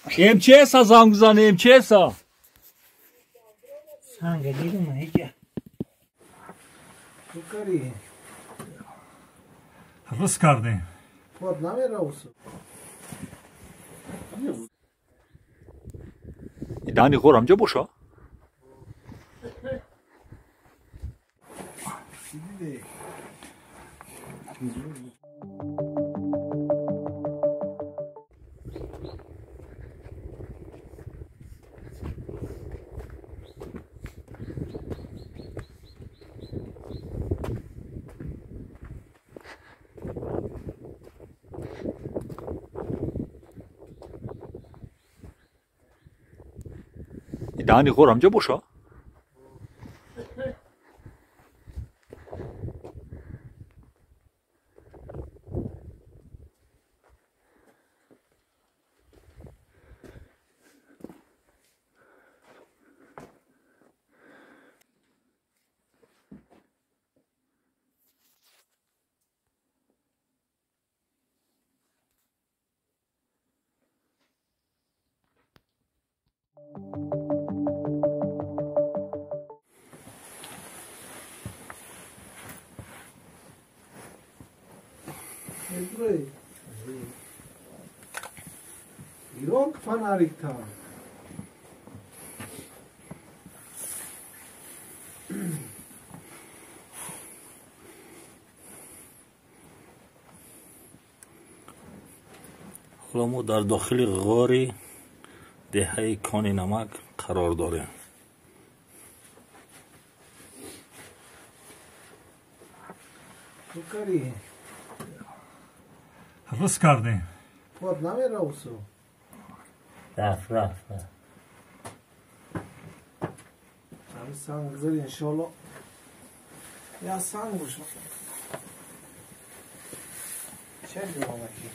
МЧС занг зан, МЧС. Санг дидам ҳеҷ. Чукари. Рус кардем. Под намеравсу. Дани ғор амҷа боша? Дани ғор амҷа боша? Ирон фонарик там. Ҳоло мо дар дохили ғори деҳаи Кони Намак қарор дорем. Чукари. Рус кардем. Под намеравсу. Рафт, рафт. Ҳами санг зад иншоалло. Я санг боша. Ча ҷавомаки?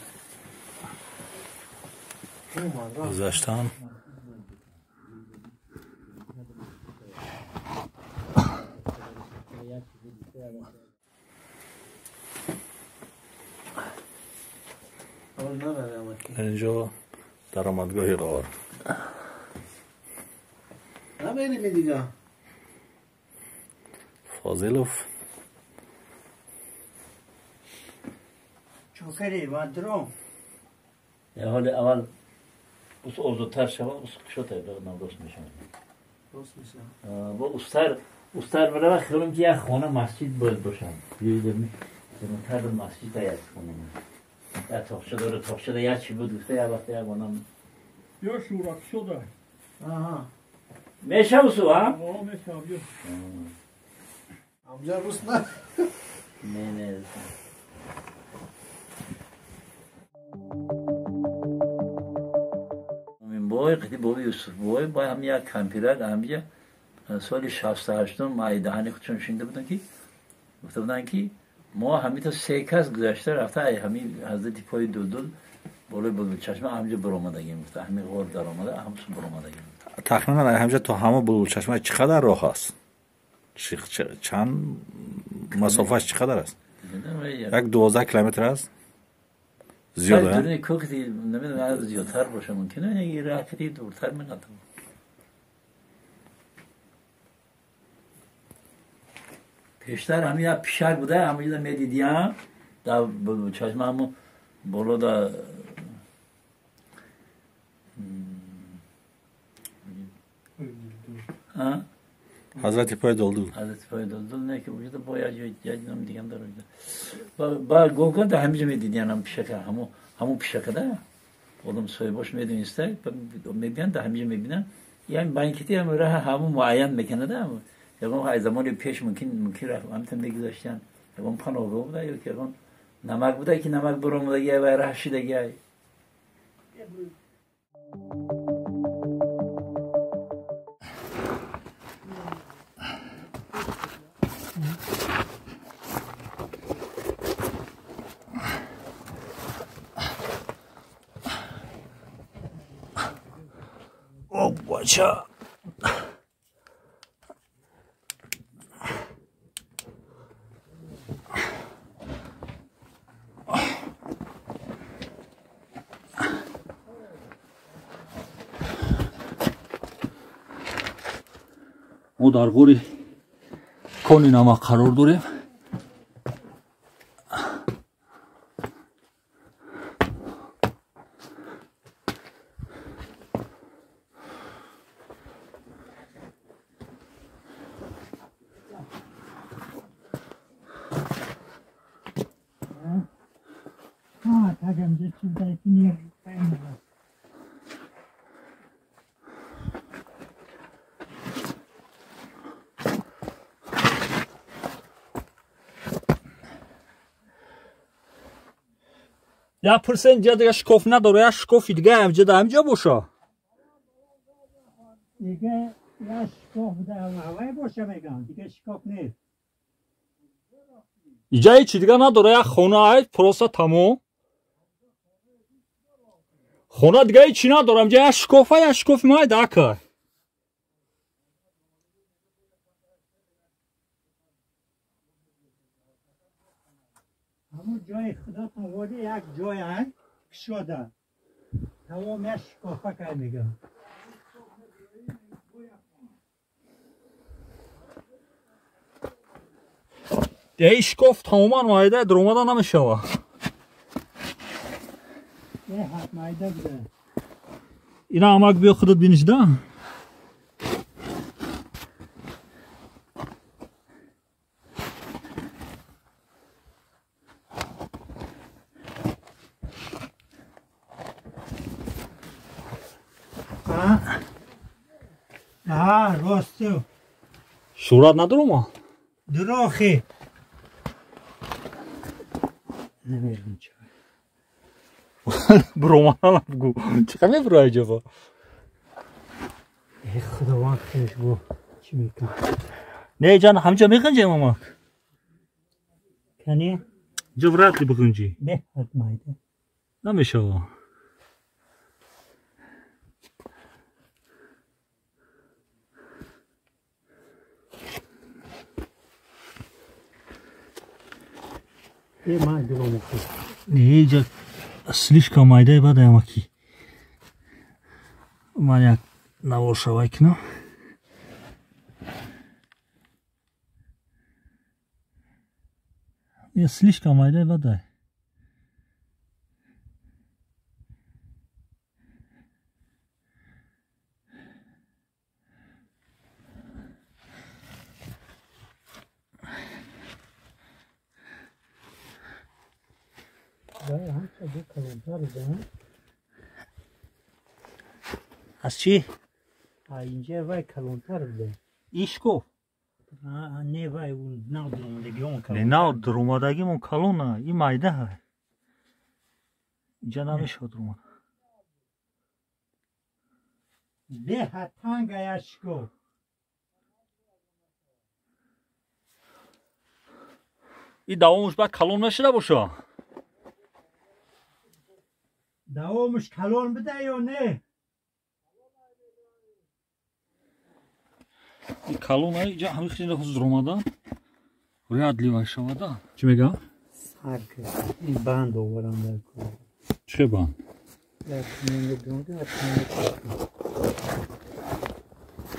Гузаштан инҷо даромадгоҳи ғор. Намерими дига. Фозилов. Чокари вадром. Ҳоли аввал ус озодтар шава, ус кушота рост мешавад. Рост мешавад. Бо устар, устар барава хиёлам ки як хона масҷид бояд бошад. Зимтар масҷид як хона. Як тоқча дора, тоқчада як чи буд гуфта як вақт як онам. Ё шура кушода. Аҳа. Мешав усу, а? О, мешав, ё. Амҷа рус на? Не, не. Бой, қити боби Юсуф бой, бой ҳам як кампирак ҳамҷа соли 68 майдаҳани худшон шинда буданд ки гуфта буданд ки мо ҳамита се кас гузашта рафта ай ҳами ҳазрати пои Дулдул болои Булбулчашма ҳамҷа баромадагим гуфта, ҳами ғор даромада ҳамсу баромадагим. Тахминан ай ҳамҷа то ҳама Булбулчашма чӣ қадар роҳ аст? Чанд масофааш чӣ қадар аст? Як 12 километр аст? Зиёд, а? Кӯхти намедонам зиёдтар боша мумкин, ракти дуртар меқатам. Пештар ҳами як пишак буда, ҳамаҷода медидиям, дар чашма ҳамо боло да Ҳазрати пои Дулдул. Ҳазрати пои Дулдул не ки уҷода бо як ҷой як ном дигам дар уҷода. Ба гогон да ҳамиҷо медидиям ҳам пишака, ҳамо пишака да. Одам соҳибош медониста, мебинанд да ҳамиҷо мебинанд. Яъне банкити ҳам раҳа ҳамо муайян мекунад да. Ягон аз замони пеш мумкин рафт ҳамта мегузаштанд. Ягон паноҳгоҳ буда ё ки ягон намак буда ки намак баромадаги ва раҳ шидаги. Бача. Мо дар ғори кони намак қарор дорем. Я пурсен ҷа дига шкоф надора, я шкофи дига ҳамҷа да ҳамҷа боша. Дига я шкоф да ҳавай боша мегам, дига шкоф нест. Иҷа ҳечи дига надора, я хона ай просто тамом. Хона дига ҳечи надора, ҳамҷа я шкофа, я шкофи майда ака. Ҳамун ҷои худотон води як ҷой ай кушода. Тамом як шкофа кай мегам. Эй шкоф тамоман майда даромада намешава. Э ҳат майда буда. Ина амак биё худат бинишда. А, росту. Шурат надорома? Дурохи. Намедонам чӣ. Бромана бгу. Чӣ қадр мебурояй ҷаба? Э худованд хеш бу. Чӣ мекунам? Не ҷан, ҳамҷа меғинҷем амак. Кани? Ҷа вряд ли бғинҷӣ. Беҳад майда. Намешава. Не, ҷа слишком майдаи бадай амаки. Ман як навор шавай кунам. Я слишком майдаи бадай. Аз чӣ? Инҷа вай калонтар буда. Ин шкоф? Не, вай нав дуромадагион калон. Не, нав дуромадагимон калона, ин майда ҳай. Инҷа намешавад дуромад. Беҳад танга я шкоф. Ин давомуш баъд калон нашуда боша? Давомуш калон буда ё не? Ин калон ай ҷа ҳамин хеле хуз дуромада. Вряд ли вай шавада. Чӣ мегӯям? Сар ин банд оварам дар кор. Чӣ банд?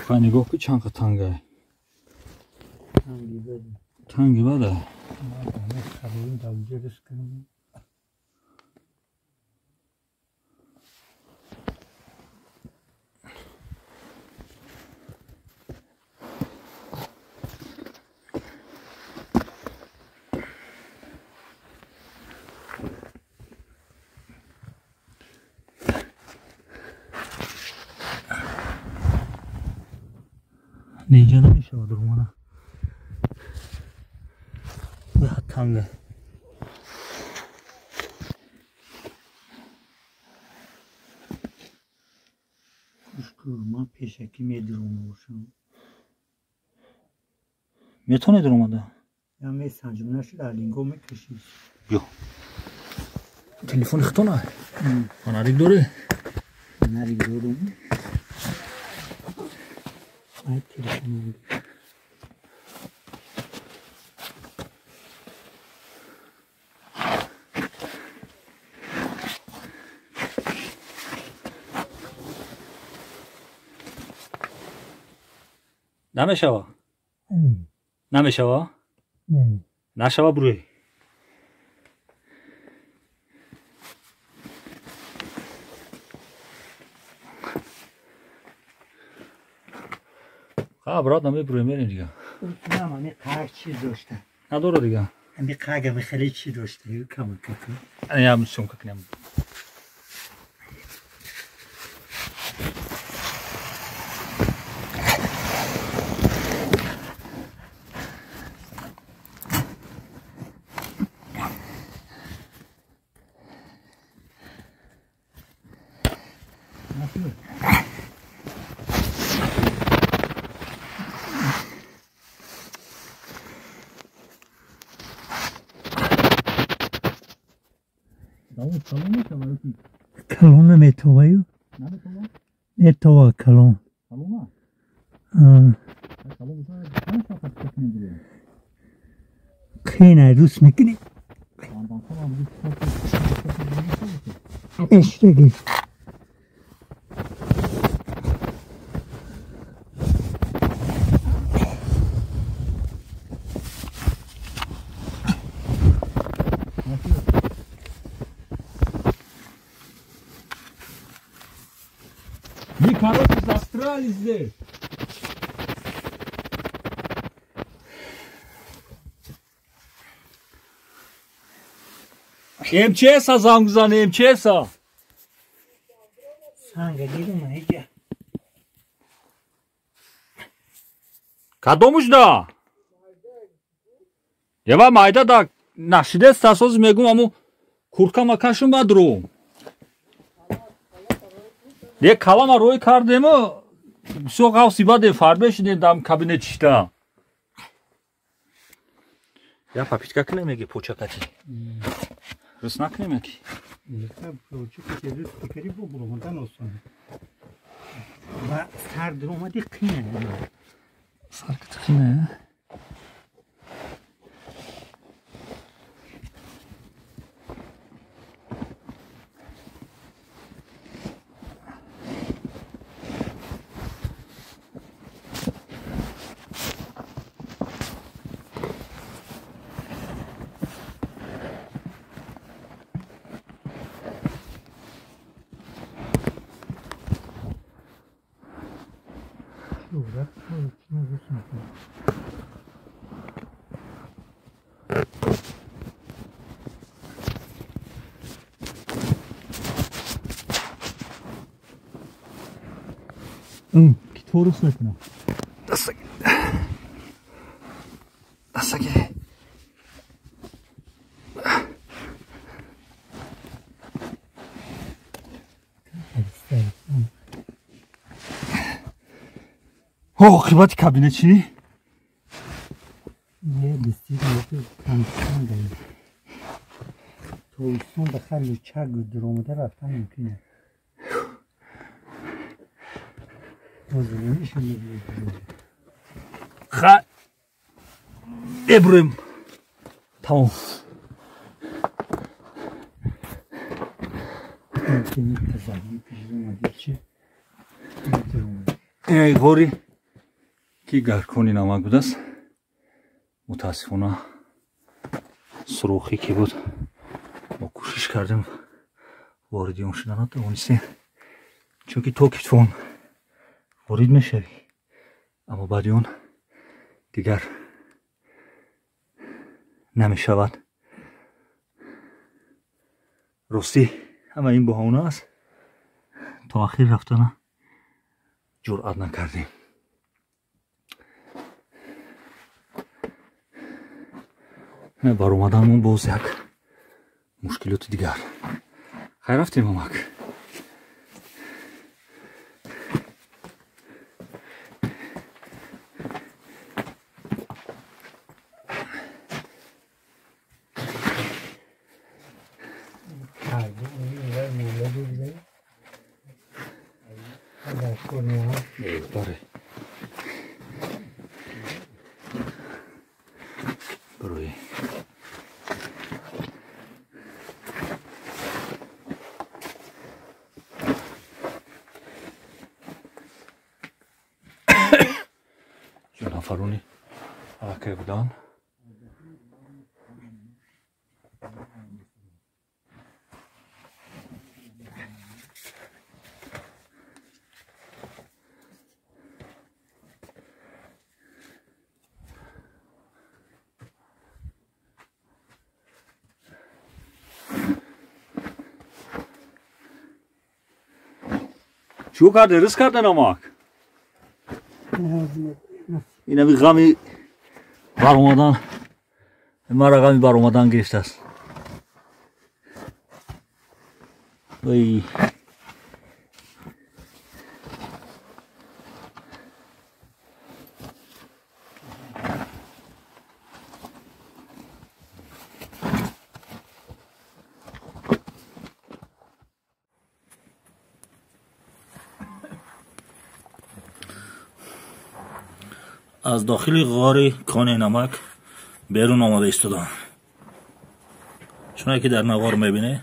Хай нигоҳ ки чанд қа тангай. Танги бада. Танги бада. Инҷа намешавад романа. Беҳад танга. Ман пешакӣ медурома бошам. Метавонед дуромада? Я месанҷам, нашуд алинго мекашид. Биё. Телефони худтона? Фонарик дорӣ? Фонарик дорам. Ай телефон. Намешава? Намешава? Нашава бруй. Ха, брат, намебруем мерем дига. Нама, ми қаг чиз дошта. Надора дига. Ми қага ми хеле чи дошта. Ю кама кака. Я мсумка к нему. Калон наметоваю? Метова калон. Қина рус мекунӣ. Эштаги. Мы, короче, застряли здесь. МЧС-а занг зан, МЧС-а. Санга дидум ҳеҷа. Кадомуш да? Ева майда да нашидест асоз мегум аму курка макашум бадрум. Е калама рой кардему, бисёр ғавси баде фарбе шидем дам кабинет чишта. Я попитка кунем меги почакати. Рус накунем яки? Ба сар дуромади қина. Сар қина. Китворус мекунам. Дастаги. Оқибати кабинетчинӣ? Тобистон ба хар лучак дуромада рафтан мумкин аст. Ха, мебурем. Тамом. Эй ғори ки гаркони намак будааст, мутаассифона сурохӣ ки буд, мо кӯшиш кардем вориди он шуда натавонистем, чунки то китфон ворид мешавӣ, аммо баъди он дигар намешавад. Ростӣ ҳама ин баҳона аст, то ахир рафтана ҷуръат накардем. Баромаданмон боз як мушкилоти дигар. Хайр рафтем, омак. Баре. Барои Нафарони аллакай буданд. چو کرده رس کرده نمک اینمی غمی برآمدن مرا غمی برآمدن گرفته است. وی از داخل غار کان نمک بیرون آمده ایستادم. چون که در نوار میبینه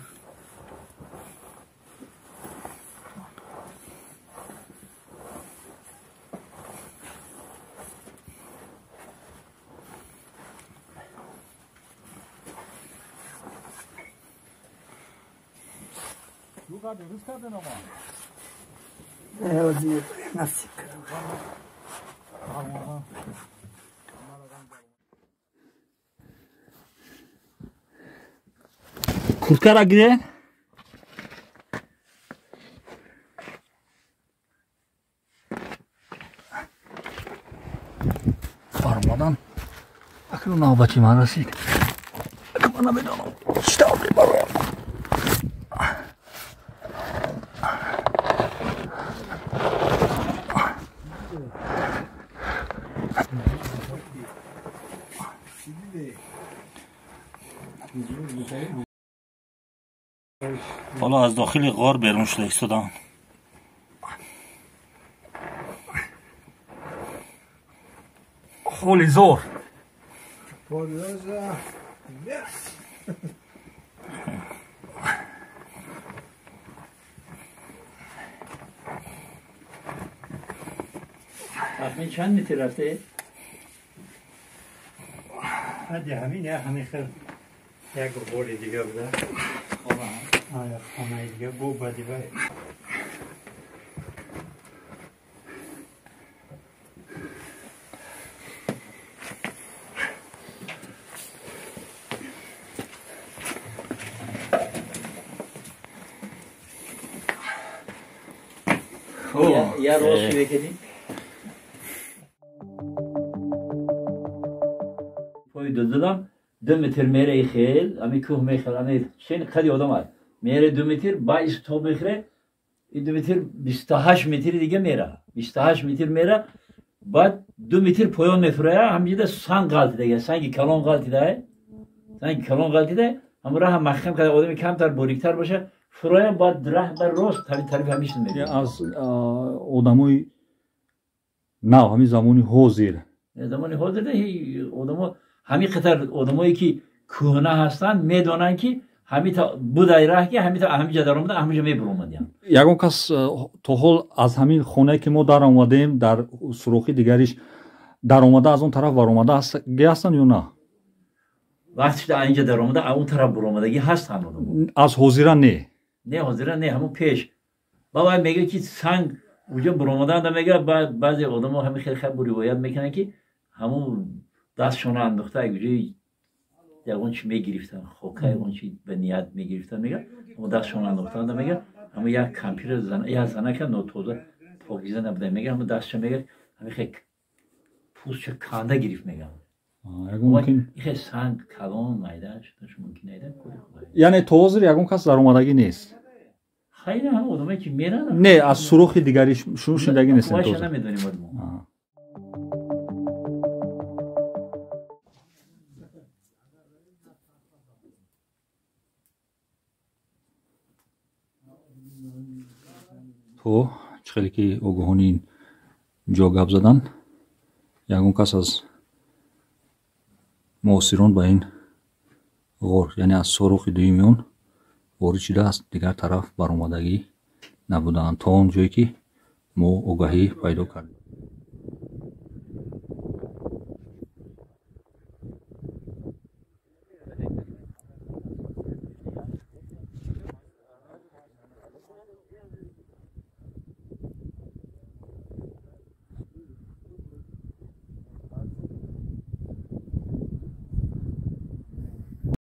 کورتکارا گیره برآمدن اکنون نوبتی من رسید. اکنون من نمیدانم چطور برایم. حالا از داخل غار بیرون شده ایستادم. خولی زور تخمین چند متر رفته؟ همین همین خیلی یک غار دیگه بوده. خانه دیگه بو بدی بای. یا روز بکنی پای دادم 2 متر میره خیل امی کوه میخل امی چین خیلی آدم هست میره 2 متر باعث تو میخره 2 متر 28 متر دیگه میره 28 متر میره بعد 2 متر پایان میفره همینجا سنگ غلط دیگه سنگ کلان غلط دیگه سنگ کلان غلط دیگه هم راه محکم که آدم کمتر باریکتر باشه فرایم باید راه بر راست طرف همیشه میره. از آدمای نه همین زمانی حاضر زمانی حاضر نه آدم‌ها همین خطر آدمایی که کهنه هستن میدونن که همین تا بودای راه که همین تا همینجا در اومدن همینجا میبرومدن. یگان کس تا حال از همین خونه که ما در آمدیم در سوراخی دیگریش در آمده از اون طرف برآمده هستن یا نه؟ وقتی که اینجا در آمده اون طرف برآمدگی هستن آدم. از حاضران نه. نه حاضران نه همون پیش. بابا میگه که سنگ اونجا برآمدن میگه بعضی آدم‌ها همین خیلی خیلی روایت میکنن که همون دستشون انداخته اگه یگان چی میگرفتن خوکه یگان چی به نیت میگرفتن میگه همون دستشون انداختن میگه همون یک کامپیر زن یا زنک نوتوزه پاکیزه نبوده میگه همون دستش میگه همین خیلی پوستش کنده گرفت میگه ممکن این سنگ کلان میده شدش ممکن نیده. یعنی تا حاضر یگان کس در اومدگی نیست. خیلی هم آدمایی که میرن نه از سوراخ دیگریش شروع شدگی نیست. ما نمیدونیم آدمو. То чӣ хеле ки огоҳони ин ҷо гап задан ягон кас аз муосирон ба ин ғор яъне аз сӯрохи дуюми он ворид шуда аз дигар тараф баромадагӣ набуданд то он ҷое ки мо огаҳӣ пайдо кардем.